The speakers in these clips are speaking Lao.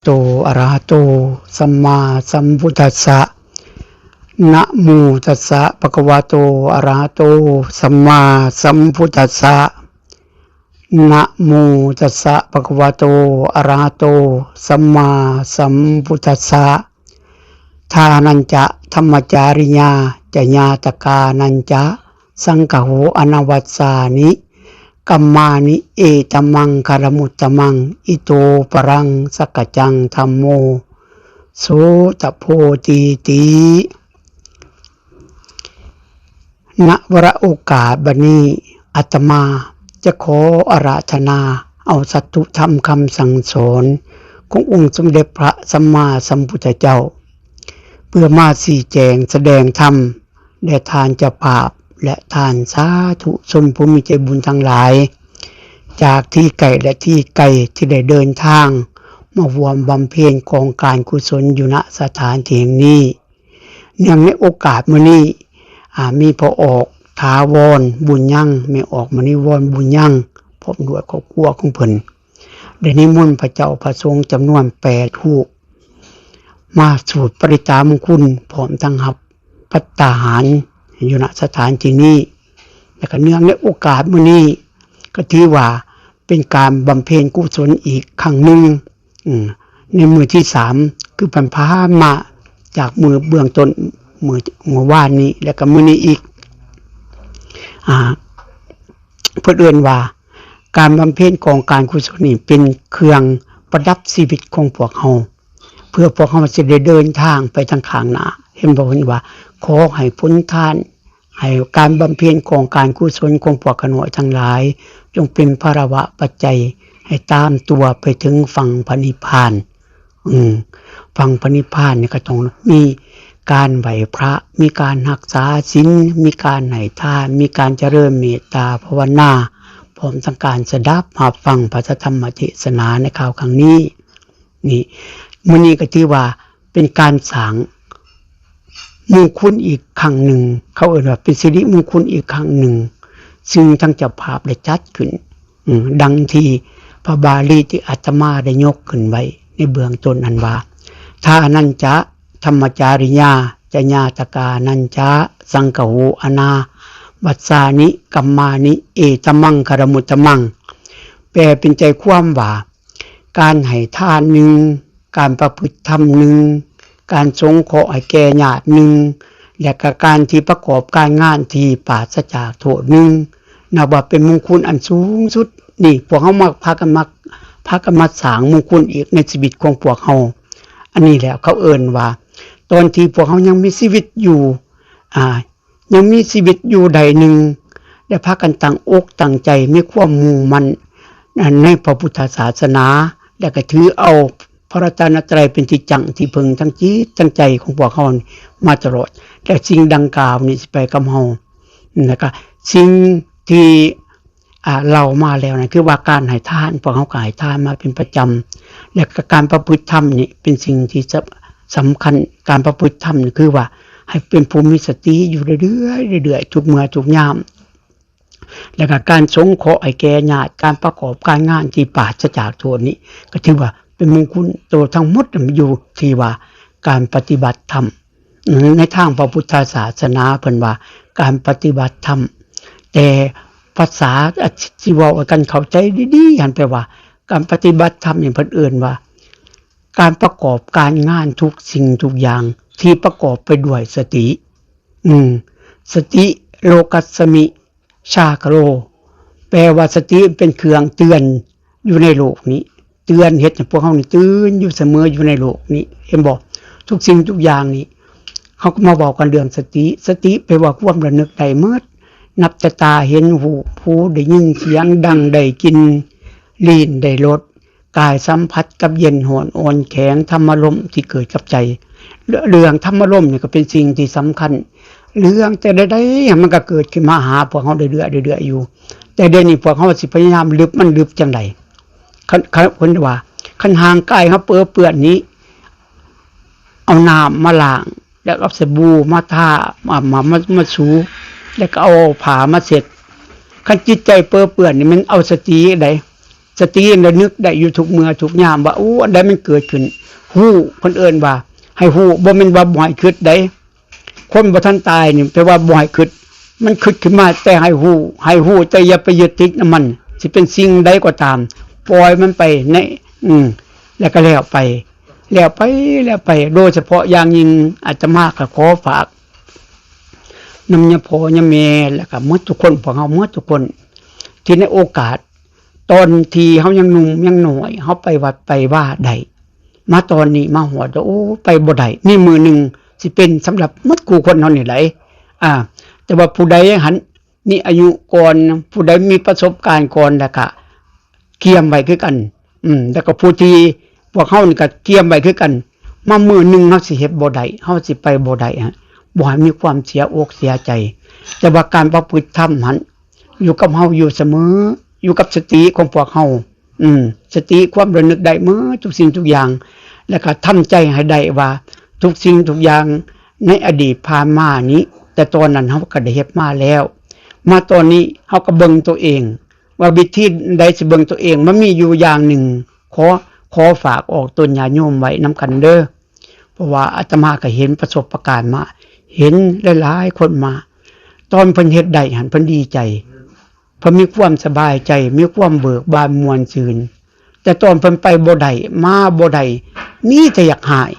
ໂຕ ອະລະຫະໂຕ ສຳມາສຳພຸດທັດສະ ນະໂມຕັດສະ ພະຄະວະໂຕ ອະລະຫະໂຕ ສຳມາສຳພຸດທັດສະ ນະໂມຕັດສະ ພະຄະວະໂຕ ອະລະຫະໂຕ ສຳມາສຳພຸດທັດສະ ທານັນຈະ ທຳມະຈາຣິຍາ ຈະຍາຕະການັນຈະ ສັງຄະໂຫ ອະນະວັດສານິ ກຳມານິ ເອຕະມັງຄະລະມຸດຕະມັງ ອິໂຕປະລັງ ສັກກະຈັງ ທຳໂມ ໂສຕະໂພຕີຕິ. ນະວະລະໂອກາດບັດນີ້ ອາດຕະມາຈະຂໍອາລາທະນາເອົາສັດຖຸທຳຄຳສັ່ງສອນຂອງອົງສົມເດັດພະສຳມາສຳພຸດທະເຈົ້າ ເພື່ອມາຊີ້ແຈງສະແດງທຳ ແດ່ທ່ານເຈົ້າພາບ ແລະ ທ່ານສາທຸຊົນຜູ້ມີໃຈບຸນທັງຫຼາຍ ຈາກທີ່ໃກ້ ແລະ ທີ່ໄກ ທີ່ໄດ້ເດີນທາງມາຮ່ວມບຳເພັນກອງການກຸສົນຢູ່ ນະ ສະຖານທີ່ແຫ່ງນີ້. ເນື່ອງໃນໂອກາດມື້ນີ້ ອາ ມີພໍ່ອອກຖາວອນ ບຸນຍັງ, ແມ່ອອກມະນີວອນ ບຸນຍັງ ພ້ອມດ້ວຍຄອບຄົວຂອງເພິ່ນ ໄດ້ນິມົນພະເຈົ້າພະສົງຈຳນວນແປດຮູບ ມາສູດປະລິດຕາມຸງຄຸນ ພ້ອມທັງຮັບພັດຕາຫານຢູ່ ນະ ສະຖານທີ່ນີ້. ແລະ ກະເນື່ອງໃນໂອກາດມື້ນີ້ ກະຖືວ່າເປັນການບຳເພັນກຸສົນອີກຄັ້ງໜຶ່ງ ອືມ ໃນມື້ທີສາມ ຄືເພິ່ນຜ່ານມາຈາກມື້ເບື້ອງຕົ້ນ ມື້ ມື້ວານນີ້ ແລະ ກະມື້ນີ້ອີກ ອາ ເພິ່ນເອີ້ນວ່າ ການບຳເພັນກອງການກຸສົນນີ້ເປັນເຄື່ອງປະດັບຊີວິດຂອງພວກເຮົາ ເພື່ອພວກເຮົາຊິໄດ້ເດີນທາງໄປທາງຂ້າງໜ້າ. ເຫັນບໍ່? ເພິ່ນວ່າ ຂໍໃຫ້ຜົນທານ ໃຫ້ການບຳເພັນກອງການກຸສົນຂອງພວກຂ້ານ້ອຍທັງຫຼາຍ ຈົ່ງເປັນພາລະວະປັດໄຈໃຫ້ຕາມຕົວໄປເຖິງຝັ່ງພະນິບພານ. ອືມ ຝັ່ງພະນິບພານນີ້ກໍຕ້ອງມີການໄຫວ້ພະ, ມີການຮັກສາສິນ, ມີການໃຫ້ທານ, ມີການຈະເລີນເມດຕາພາວະນາ, ພ້ອມທັງການສະດັບຮັບຟັງພະທຳມະເທດສະໜາໃນຄາວຄັ້ງນີ້. ນີ້ ມື້ນີ້ກໍຖືວ່າເປັນການສ້າງມຸງຄຸນອີກຄັ້ງໜຶ່ງ, ເຂົາເອີ້ນວ່າເປັນສິລິມຸງຄຸນອີກຄັ້ງໜຶ່ງ ຊຶ່ງທາງເຈົ້າພາບໄດ້ຈັດຂຶ້ນ ອືມ ດັ່ງທີ່ພະບາລີທີ່ອາດຕະມາໄດ້ຍົກຂຶ້ນໄວ້ໃນເບື້ອງຕົ້ນນັ້ນວ່າ ທານັນຈະ ທຳມະຈາລິຍາ ຈະຍາຕະການັນຈະ ສັງຄະໂຫ ອະນາວັດສານິ ກຳມານິ ເອຕະມັງຄະລະມຸດຕະມັງ. ແປເປັນໃຈຄວາມວ່າ ການໃຫ້ທານໜຶ່ງ, ການປະພຶດທຳໜຶ່ງ, ການສົງເຄາະໃຫ້ແກ່ຍາດໜຶ່ງ ແລະ ກະການທີ່ປະກອບການງານທີ່ປາສະຈາກໂທດໜຶ່ງ ນັບວ່າເປັນມຸງຄຸນອັນສູງສຸດ. ນີ້ພວກເຮົາມັກພາກັນ ມັກພາກັນມາສ້າງມຸງຄຸນອີກໃນຊີວິດຂອງພວກເຮົາ. ອັນນີ້ແຫຼະເຂົາເອີ້ນວ່າ ຕອນທີ່ພວກເຮົາຍັງມີຊີວິດຢູ່ ອາ ຍັງມີຊີວິດຢູ່ໃດໜຶ່ງ ໄດ້ພາກັນຕັ້ງອົກຕັ້ງໃຈ ມີຄວາມມຸ່ງໝັ້ນໃນພະພຸດທະສາສະໜາ ແລະ ກະຖືເອົາພະລັດຕະນະໄຕເປັນທີ່ຈັ້ງທີ່ເພິ່ງທາງຈິດທາງໃຈຂອງພວກເຮົາມາຕະຫຼອດ ແລະ ສິ່ງດັ່ງກ່າວນີ້ຊິໄປກັບເຮົາ. ແລະ ກະສິ່ງທີ່ ອາ ເລົ່າມາແລ້ວນັ້ນ ຄືວ່າການໃຫ້ທານ ພວກເຮົາກໍໃຫ້ທານມາເປັນປະຈຳ ແລະ ກະການປະພຶດທຳນີ້ເປັນສິ່ງທີ່ສຳ ສຳຄັນ. ການປະພຶດທຳນີ້ຄືວ່າໃຫ້ເປັນຜູ້ມີສະຕິຢູ່ເລື້ອຍໆ ເລື້ອຍໆ ທຸກເມື່ອທຸກຍາມ ແລະ ກະການສົງເຄາະໃຫ້ແກ່ຍາດ ການປະກອບການງານທີ່ປາສະຈາກໂທດນີ້ ກໍຖືວ່າເປັນມຸງຄຸນໂຕທັງໝົດ. ມັນຢູ່ທີ່ວ່າການປະຕິບັດທຳ ໃນທາງພະພຸດທະສາສະໜາເພິ່ນວ່າການປະຕິບັດທຳ, ແຕ່ພາສາທີ່ເວົ້າກັນເຂົ້າໃຈດີໆຫັ້ນ ແປວ່າການປະຕິບັດທຳນີ້ເພິ່ນເອີ້ນວ່າ ການປະກອບການງານທຸກສິ່ງທຸກຢ່າງທີ່ປະກອບໄປດ້ວຍສະຕິ. ອືມ ສະຕິໂລກັດສະມິ ຊາກະໂລ ແປວ່າສະຕິເປັນເຄື່ອງເຕືອນຢູ່ໃນໂລກນີ້ ເຕືອນເຮັດໃຫ້ພວກເຮົານີ້ຕື່ນຢູ່ສະເໝີຢູ່ໃນໂລກນີ້. ເຫັນບໍ່? ທຸກສິ່ງທຸກຢ່າງນີ້ ເຮົາກໍມາເວົ້າກັນເລື່ອງສະຕິ. ສະຕິແປວ່າຄວາມລະນຶກໄດ້ໝົດ ນັບແຕ່ຕາເຫັນຮູບ, ຫູໄດ້ຍິນສຽງ, ດັງໄດ້ກິ່ນ, ລີ້ນໄດ້ລົດ, ກາຍສຳຜັດກັບເຢັນຮ້ອນອ່ອນແຂງ ທຳມາລົມທີ່ເກີດກັບໃຈ. ເລື່ອງທຳມາລົມນີ້ກໍເປັນສິ່ງທີ່ສຳຄັນ. ເລື່ອງແຕ່ໃດໆ ມັນກໍເກີດຂຶ້ນມາຫາພວກເຮົາເລື້ອຍໆ ເລື້ອຍໆຢູ່. ແຕ່ດຽວນີ້ພວກເຮົາຊິພະຍາຍາມລຶບມັນ. ລຶບຈັ່ງໃດ? ຄັນ ຄັນ ເພິ່ນວ່າ ຄັນຮ່າງກາຍເຮົາເປິເປື້ອນນີ້ ເອົານ້ຳມາລ້າງ ແລ້ວເອົາສະບູມາທາ ມາ ມາ ມາ ມາຖູ ແລ້ວກໍເອົາຜ້າມາເຊັດ. ຄັນຈິດໃຈເປິເປື້ອນນີ້ ແມ່ນເອົາສະຕິໃດ ສະຕິລະນຶກໄດ້ຢູ່ທຸກເມື່ອທຸກຍາມວ່າ ໂອ້ ອັນໃດມັນເກີດຂຶ້ນ ຮູ້ ເພິ່ນເອີ້ນວ່າໃຫ້ຮູ້ ບໍ່ແມ່ນວ່າບໍ່ໃຫ້ຄິດໃດ. ຄົນບໍ່ທັນຕາຍນີ້ແປວ່າບໍ່ໃຫ້ຄິດ ມັນຄິດຂຶ້ນມາແຕ່ໃຫ້ຮູ້ ໃຫ້ຮູ້ ແຕ່ຢ່າໄປຍຶດຕິດນຳມັນ ຊິເປັນສິ່ງໃດກໍຕາມ ປ່ອຍມັນໄປໃນ ອືມ ແລ້ວກໍແລ້ວໄປ ແລ້ວໄປ ແລ້ວໄປ. ໂດຍສະເພາະຢ່າງຍິ່ງ ອາດຕະມາກໍຂໍຝາກນຳຍາພໍ່ຍາແມ່ ແລ້ວກໍໝົດທຸກຄົນ ພວກເຮົາໝົດທຸກຄົນ ທີ່ໃນໂອກາດຕອນທີ່ເຮົາຍັງໜຸ່ມຍັງນ້ອຍ ເຮົາໄປວັດໄປວາໄດ້ ມາຕອນນີ້ມາຮອດ ໂອ້ ໄປບໍ່ໄດ້. ມີມື້ໜຶ່ງຊິເປັນສຳລັບໝົດຄູ່ຄົນເຮົານີ້ໄດ໋ ອາ ແຕ່ວ່າຜູ້ໃດຫັ້ນມີອາຍຸກ່ອນ ຜູ້ໃດມີປະສົບການກ່ອນ ແລ້ວກະກຽມໄວ້ຄືກັນ ອືມ ແລ້ວກໍຜູ້ທີ່ ພວກເຮົານີ້ກໍກຽມໄວ້ຄືກັນ ມາມື້ໜຶ່ງເຮົາຊິເຮັດບໍ່ໄດ້ ເຮົາຊິໄປບໍ່ໄດ້ ບໍ່ໃຫ້ມີຄວາມເສຍອົກເສຍໃຈ. ແຕ່ວ່າການປະພຶດທຳຫັ້ນ ຢູ່ກັບເຮົາຢູ່ສະເໝີ ຢູ່ກັບສະຕິຂອງພວກເຮົາ ອືມ ສະຕິຄວາມລະນຶກໄດ້ໝົດທຸກສິ່ງທຸກຢ່າງ ແລ້ວກໍທຳໃຈໃຫ້ໄດ້ວ່າທຸກສິ່ງທຸກຢ່າງໃນອະດີດຜ່ານມານີ້ ແຕ່ຕອນນັ້ນເຮົາກໍໄດ້ເຮັດມາແລ້ວ ມາຕອນນີ້ເຮົາກໍເບິ່ງຕົວເອງ ວ່າວິທີໃດຊິເບິ່ງຕົວເອງ ມັນມີຢູ່ຢ່າງໜຶ່ງ ຂໍ ຂໍຝາກອອກຕົນຍາດໂຍມໄວ້ນຳກັນເດີ້ ເພາະວ່າອາດຕະມາກໍເຫັນປະສົບປະການມາ ເຫັນຫຼາຍໆຄົນມາ ຕອນເພິ່ນເຮັດໄດ້ຫັ້ນ ເພິ່ນດີໃຈ ເພິ່ນມີຄວາມສະບາຍໃຈ ມີຄວາມເບີກບານມ່ວນຊື່ນ ແຕ່ຕອນເພິ່ນໄປບໍ່ໄດ້ ມາບໍ່ໄດ້ ມີແຕ່ຢາກຮ້າຍ.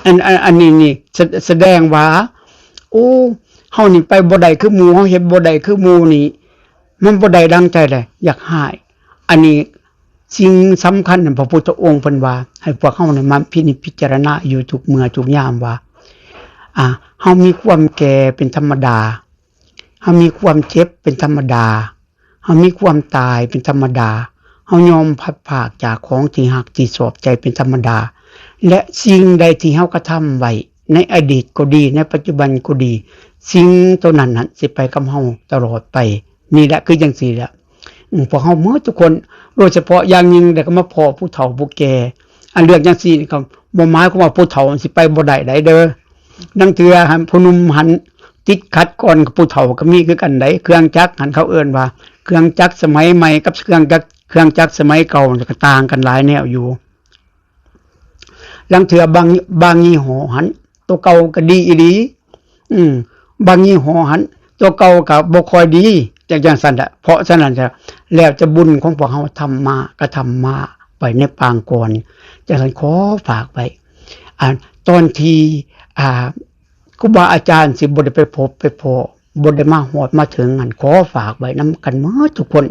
ອັນ ອັນ ອັນນີ້ນີ້ ສະ ສະແດງວ່າ ໂອ້ ເຮົານີ້ໄປບໍ່ໄດ້ຄືໝູ່ ເຮົາເຮັດບໍ່ໄດ້ຄືໝູ່ນີ້ ມັນບໍ່ໄດ້ດັ່ງໃຈແຫຼະ ຢາກຮ້າຍ. ອັນນີ້ສິ່ງສຳຄັນ ພະພຸດທະອົງເພິ່ນວ່າ ໃຫ້ພວກເຮົານີ້ມາພິນິດພິຈາລະນາຢູ່ທຸກເມື່ອທຸກຍາມວ່າ ອາ ເຮົາມີຄວາມແກ່ເປັນທຳມະດາ ເຮົາມີຄວາມເຈັບເປັນທຳມະດາ ເຮົາມີຄວາມຕາຍເປັນທຳມະດາ ເຮົາຍອມພັດພາກຈາກຂອງທີ່ຮັກທີ່ຊອບໃຈເປັນທຳມະດາ ແລະ ສິ່ງໃດທີ່ເຮົາກະທຳໄວ້ໃນອະດີດກໍດີ ໃນປັດຈຸບັນກໍດີ ສິ່ງໂຕນັ້ນຫັ້ນຊິໄປກັບເຮົາຕະຫຼອດໄປ. ນີ້ແຫຼະ ຄືຈັ່ງຊີ້ແຫຼະ ອືມ ພວກເຮົາໝົດທຸກຄົນ ໂດຍສະເພາະຢ່າງຍິ່ງ ແລ້ວກໍມາພໍ້ຜູ້ເຖົ້າຜູ້ແກ່ ອັນເລື່ອງຈັ່ງຊີ້ນີ້ກໍບໍ່ໝາຍຄວາມວ່າຜູ້ເຖົ້າຊິໄປບໍ່ໄດ້ໃດເດີ້. ລາງເທື່ອຫັ້ນຜູ້ໜຸ່ມຫັ້ນຕິດຂັດກ່ອນກັບຜູ້ເຖົ້າກໍມີຄືກັນໃດ໋. ເຄື່ອງຈັກຫັ້ນເຂົາເອີ້ນວ່າເຄື່ອງຈັກສະໄໝໃໝ່ກັບເຄື່ອງຈັກ ເຄື່ອງຈັກສະໄໝເກົ່ານີ້ກໍຕ່າງກັນຫຼາຍແນວຢູ່. ລາງເທື່ອບາງ ບາງຍີ່ຫໍ້ຫັ້ນ ໂຕເກົ່າກໍດີອີ່ຫຼີ ອືມ ບາງຍີ່ຫໍ້ຫັ້ນ ໂຕເກົ່າກໍບໍ່ຄ່ອຍດີ ຈັ່ງ ຈັ່ງຊັ້ນແຫຼະ. ເພາະສະນັ້ນ ແລ້ວແຕ່ບຸນຂອງພວກເຮົາທຳມາ ກະທຳມາໄວ້ໃນປາງກ່ອນ. ຈັ່ງຊັ້ນຂໍຝາກໄວ້ ອາ ຕອນທີ່ ອາ ຄູບາອາຈານຊິບໍ່ໄດ້ໄປພົບໄປພໍ້ ບໍ່ໄດ້ມາຮອດມາເຖິງຫັ້ນ ຂໍຝາກໄວ້ນຳກັນໝົດທຸກຄົນ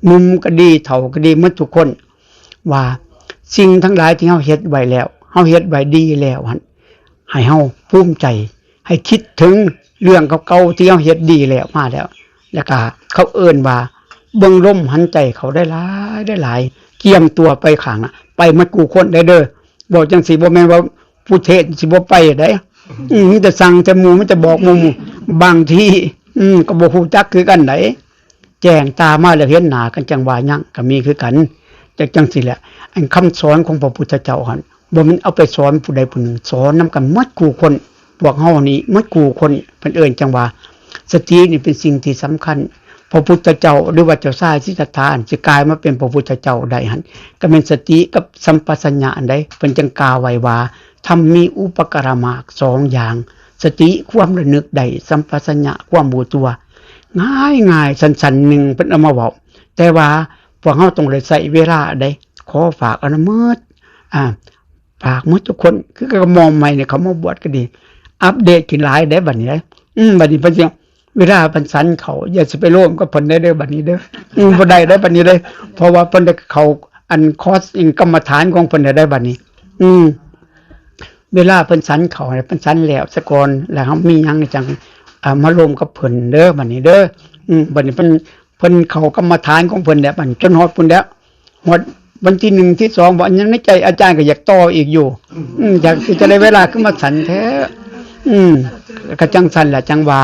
ໜຸ່ມກໍດີ ເຖົ້າກໍດີ ໝົດທຸກຄົນ ວ່າສິ່ງທັງຫຼາຍທີ່ເຮົາເຮັດໄວ້ແລ້ວ ເຮົາເຮັດໄວ້ດີແລ້ວຫັ້ນ ໃຫ້ເຮົາພູມໃຈ ໃຫ້ຄິດເຖິງເລື່ອງເກົ່າໆທີ່ເຮົາເຮັດດີແລ້ວມາແລ້ວ ແລ້ວກະເຂົາເອີ້ນວ່າເບິ່ງລົມຫັນໃຈເຂົ້າໄດ້ຫຼາຍ ໄດ້ຫຼາຍ ກຽມຕົວໄປຂ້າງໜ້າ ໄປໝົດຄູ່ຄົນໄດ້ເດີ້. ເວົ້າຈັ່ງຊີ້ບໍ່ແມ່ນວ່າຜູ້ເທດຊິບໍ່ໄປໃດ ອືມ ມີແຕ່ສັ່ງແຕ່ໝູ່ ມີແຕ່ບອກໝູ່ ບາງທີ ອືມ ກໍບໍ່ຮູ້ຈັກຄືກັນໃດ ແຈ້ງຕາມາແລ້ວເຫັນໜ້າກັນຈັ່ງວ່າຍັງກໍມີຄືກັນ. ຈັ່ງ ຈັ່ງຊີ້ແຫຼະ ອັນຄຳສອນຂອງພະພຸດທະເຈົ້າຫັ້ນ ບໍ່ແມ່ນເອົາໄປສອນຜູ້ໃດຜູ້ໜຶ່ງ ສອນນຳກັນໝົດຄູ່ຄົນ. ພວກເຮົານີ້ໝົດຄູ່ຄົນ ເພິ່ນເອີ້ນຈັ່ງວ່າ ສະຕິນີ້ເປັນສິ່ງທີ່ສຳຄັນ. ພະພຸດທະເຈົ້າ ຫຼືວ່າເຈົ້າຊາຍສິດທັດຖາ ຊິກາຍມາເປັນພະພຸດທະເຈົ້າໄດ້ຫັ້ນ ກໍແມ່ນສະຕິກັບສຳປະສັນຍະຫັ້ນໃດ໋. ເພິ່ນຈຶ່ງກ່າວໄວ້ວ່າ ທຳມີອຸປະກະລະໝາກສອງຢ່າງ ສະຕິຄວາມລະນຶກໄດ້ ສຳປະສັນຍະຄວາມຮູ້ຕົວ. ງ່າຍໆ ສັ້ນໆ ໜຶ່ງເພິ່ນເອົາມາເວົ້າ ແຕ່ວ່າພວກເຮົາຕ້ອງໄດ້ໃຊ້ເວລາໃດ໋. ຂໍຝາກອັນນັ້ນໝົດ ອາ ຝາກໝົດທຸກຄົນ ຄືກັບໝໍໃໝ່ນີ້ເຂົາມາບວດກໍດີ ອັບເດດຂຶ້ນຫຼາຍເດ້ບັດນີ້ເດ້. ອືມ ບັດນີ້ເພິ່ນຊິ ເວລາເພິ່ນສັນເຂົ້າ ຢ່າຊິໄປໂລມກັບເພິ່ນໄດ້ເດີ້ບັດນີ້ເດີ້. ອືມ ບໍ່ໄດ້ໄດ້ບັດນີ້ເດີ້ ເພາະວ່າເພິ່ນໄດ້ເຂົ້າອັນຄອສກຳມະຖານຂອງເພິ່ນໄດ້ບັດນີ້. ອືມ ເວລາເພິ່ນສັນເຂົ້າ ໃຫ້ເພິ່ນສັນແລ້ວສາກ່ອນ ແລ້ວເຮົາມີຫຍັງຈັ່ງ ເອົາມາລົມກັບເພິ່ນເດີ້ບັດນີ້ເດີ້. ອືມ ບັດນີ້ເພິ່ນ ເພິ່ນເຂົ້າກຳມະຖານຂອງເພິ່ນແລ້ວ ບັດນີ້ຈົນຮອດພຸ້ນແລ້ວ ຮອດວັນທີໜຶ່ງ ທີສອງ ບໍ່ ອັນຍັງໃນໃຈອາຈານກໍຢາກຕໍ່ອີກຢູ່. ອືມ ອືມ ຢາກ ຈະໄດ້ເວລາຄືມາສັ້ນແທ້. ອືມ ກໍຈັ່ງຊັ້ນແຫຼະ ຈັ່ງວ່າ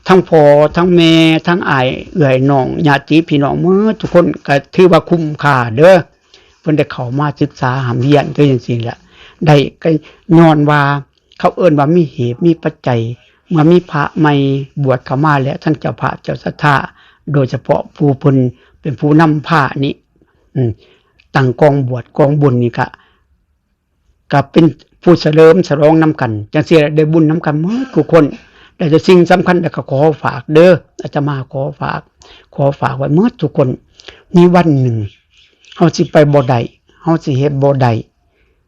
ທັງພໍ່ທັງແມ່ ທັງອ້າຍເອື້ອຍນ້ອງ ຍາດຕິພີ່ນ້ອງໝົດທຸກຄົນ ກໍຖືວ່າຄຸ້ມຄ່າເດີ້ ເພິ່ນໄດ້ເຂົ້າມາສຶກສາຮ່ຳຮຽນ ຄືຈັ່ງຊີ້ແຫຼະ ໄດ້ ກໍຍ້ອນວ່າ ເຂົາເອີ້ນວ່າມີເຫດມີປັດໄຈ ເມື່ອມີພະໃໝ່ບວດເຂົ້າມາແລ້ວ ທັງເຈົ້າພາບເຈົ້າສັດທາ ໂດຍສະເພາະຜູ້ເພິ່ນເປັນຜູ້ນຳພານີ້ ອືມ ຕັ້ງກອງບວດກອງບຸນນີ້ກະ ກະເປັນຜູ້ສະເຫຼີມສະຫຼອງນຳກັນ ຈັ່ງຊີ້ລະໄດ້ບຸນນຳກັນໝົດທຸກຄົນ. ແລະ ສິ່ງສຳຄັນລະກະຂໍຝາກເດີ ອາດຕະມາຂໍຝາກ ຂໍຝາກໄວ້ໝົດທຸກຄົນ. ມີວັນໜຶ່ງເຮົາຊິໄປບໍ່ໄດ້ ເຮົາຊິເຮັດບໍ່ໄດ້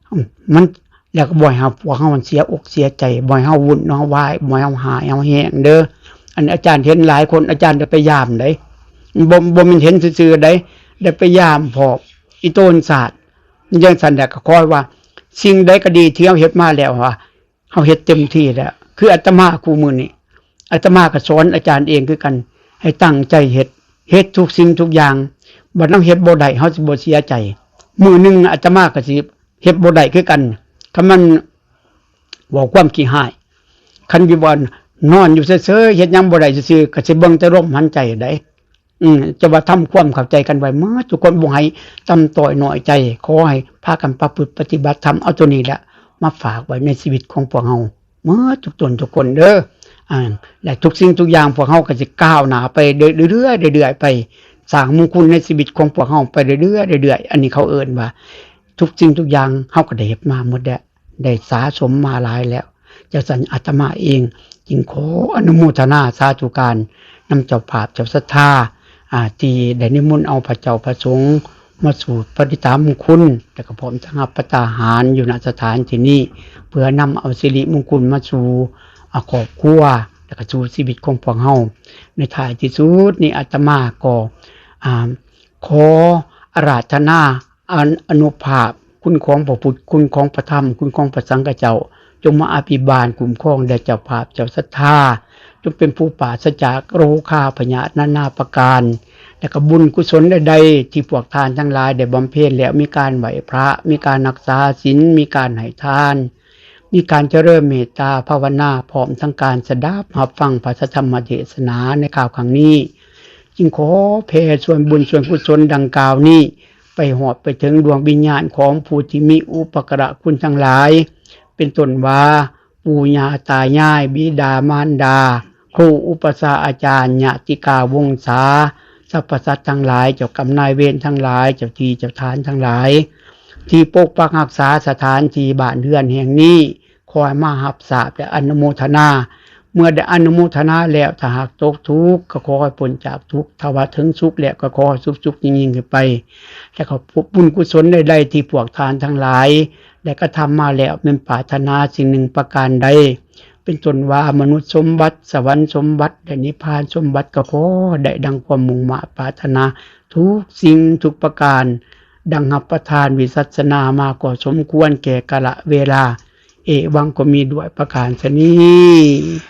ອືມ ມັນ ແລ້ວກໍບໍ່ໃຫ້ເຮົາ ພວກເຮົາມັນເສຍອົກເສຍໃຈ ບໍ່ໃຫ້ເຮົາວຸ່ນເຮົາວາຍ ບໍ່ໃຫ້ເຮົາຮ້າຍເຮົາແຮງເດີ. ອັນອາຈານເຫັນຫຼາຍຄົນ ອາຈານໄດ້ໄປຢາມໃດ໋ ບໍ່ ບໍ່ແມ່ນເຫັນຊື່ໆໃດ໋ ໄດ້ໄປຢາມພ້ອມອີ່ໂຕນຊາດ. ຈັ່ງຊັ້ນແຫຼະ ກໍຂໍໃຫ້ວ່າ ສິ່ງໃດກໍດີທີ່ເຮົາເຮັດມາແລ້ວ ວ່າເຮົາເຮັດເຕັມທີ່ແລ້ວ. ຄືອາດຕະມາຄູ່ມື້ນີ້ ອາດຕະມາກໍສອນອາຈານເອງຄືກັນ ໃຫ້ຕັ້ງໃຈເຮັດ ເຮັດທຸກສິ່ງທຸກຢ່າງ. ບັດເຮົາເຮັດບໍ່ໄດ້ ເຮົາຊິບໍ່ເສຍໃຈ. ມື້ໜຶ່ງອາດຕະມາກໍຊິເຮັດບໍ່ໄດ້ຄືກັນ. ຄັນມັນ ເວົ້າຄວາມຂີ້ຮ້າຍ ຄັນຢູ່ບ້ານນອນຢູ່ເຊີຍໆ ເຮັດຫຍັງບໍ່ໄດ້ຊື່ໆ ກໍຊິເບິ່ງແຕ່ລົມຫາຍໃຈໃດ໋. ອືມ ຈະວ່າທຳຄວາມເຂົ້າໃຈກັນໄວ້ໝົດທຸກຄົນ ບໍ່ໃຫ້ຕ່ຳຕ້ອຍນ້ອຍໃຈ. ຂໍໃຫ້ພາກັນປະພຶດປະຕິບັດທຳ ເອົາໂຕນີ້ແຫຼະມາຝາກໄວ້ໃນຊີວິດຂອງພວກເຮົາໝົດທຸກຕົນທຸກຄົນເດີ. ອາ ແລະ ທຸກສິ່ງທຸກຢ່າງພວກເຮົາກໍຊິກ້າວໜ້າໄປເລື້ອຍໆ ເລື້ອຍໆ ໄປ ສ້າງມຸງຄຸນໃນຊີວິດຂອງພວກເຮົາໄປເລື້ອຍໆ ເລື້ອຍໆ. ອັນນີ້ເຂົາເອີ້ນວ່າ ທຸກສິ່ງທຸກຢ່າງເຮົາກໍໄດ້ເຮັດມາໝົດແລ້ວ ໄດ້ສະສົມມາຫຼາຍແລ້ວ. ຈັ່ງຊັ້ນອາດຕະມາເອງຈຶ່ງຂໍອະນຸໂມທະນາສາທຸການນຳເຈົ້າພາບເຈົ້າສັດທາ ອາ ທີ່ໄດ້ນິມົນເອົາພະເຈົ້າພະສົງມາສູດປະດິຕາມຸງຄຸນ ແລະກໍພ້ອມທັງຮັບພັດຕາຫານຢູ່ ນະ ສະຖານທີ່ນີ້ ເພື່ອນຳເອົາສິລິມຸງຄຸນມາສູ່ ອາ ຄອບຄົວ ແລະກໍສູ່ຊີວິດຂອງພວກເຮົາ. ໃນທ້າຍທີ່ສຸດນີ້ອາດຕະມາກໍ ອາ ຂໍອາລາທະນາ ອາ ອານຸພາບຄຸນຂອງພະພຸດ ຄຸນຂອງພະທຳ ຄຸນຂອງພະສັງຄະເຈົ້າ ຈົ່ງມາອາພິບານຄຸ້ມຄອງແດ່ເຈົ້າພາບເຈົ້າສັດທາ ຈົ່ງເປັນຜູ້ປາສະຈາກໂລຄາພະຍາດນານາປະການ ແລະກະບຸນກຸສົນໃດໆທີ່ພວກທ່ານທັງຫຼາຍໄດ້ບຳເພັນແລ້ວ ມີການໄຫວ້ພະ ມີການຮັກສາສິນ ມີການໃຫ້ທານ ມີການຈະເລີນເມດຕາພາວະນາ ພ້ອມທັງການສະດັບຮັບຟັງພະທຳມະເທດສະໜາໃນຄາວຄັ້ງນີ້ ຈຶ່ງຂໍແຜ່ສ່ວນບຸນສ່ວນກຸສົນດັ່ງກ່າວນີ້ ໄປຮອດໄປເຖິງດວງວິນຍານຂອງຜູ້ທີ່ມີອຸປະກາລະຄຸນທັງຫຼາຍ ເປັນຕົ້ນວ່າ ປູ່ຍ່າຕາຍາຍ ບິດາມານດາ ຄູອຸປະຊາອາຈານ ຍາຕິກາວົງສາ ສັບພະສັດທັງຫຼາຍ ເຈົ້າກຳນາຍເວນທັງຫຼາຍ ເຈົ້າທີ່ເຈົ້າທານທັງຫຼາຍ ທີ່ປົກປັກຮັກສາສະຖານທີ່ບ້ານເຮືອນແຫ່ງນີ້ ຂໍໃຫ້ມາຮັບຊາບ ແລະ ອະນຸໂມທະນາ. ເມື່ອໄດ້ອະນຸໂມທະນາແລ້ວ ຖ້າຫາກຕົກທຸກ ກໍຂໍໃຫ້ພົ້ນຈາກທຸກ, ຖ້າວ່າເຖິງສຸກແລ້ວ ກໍຂໍໃຫ້ສຸກໆຍິ່ງໆຂຶ້ນໄປ. ແລະ ກໍບຸນກຸສົນໃດໆທີ່ພວກທ່ານທັງຫຼາຍໄດ້ກະທຳມາແລ້ວ ແມ່ນປາດຖະໜາສິ່ງໜຶ່ງປະການໃດ ເປັນຕົ້ນວ່າມະນຸດສົມບັດ, ສະຫວັນສົມບັດ ແລະ ນິບພານສົມບັດ ກໍຂໍໃຫ້ໄດ້ດັ່ງຄວາມມຸ່ງມາດປາດຖະໜາທຸກສິ່ງທຸກປະການ, ດັ່ງຮັບປະທານວິສັດສະນາມາກໍສົມຄວນແກ່ກາລະເວລາ. ເອວັງ ກໍມີດ້ວຍປະການຊະນີ້.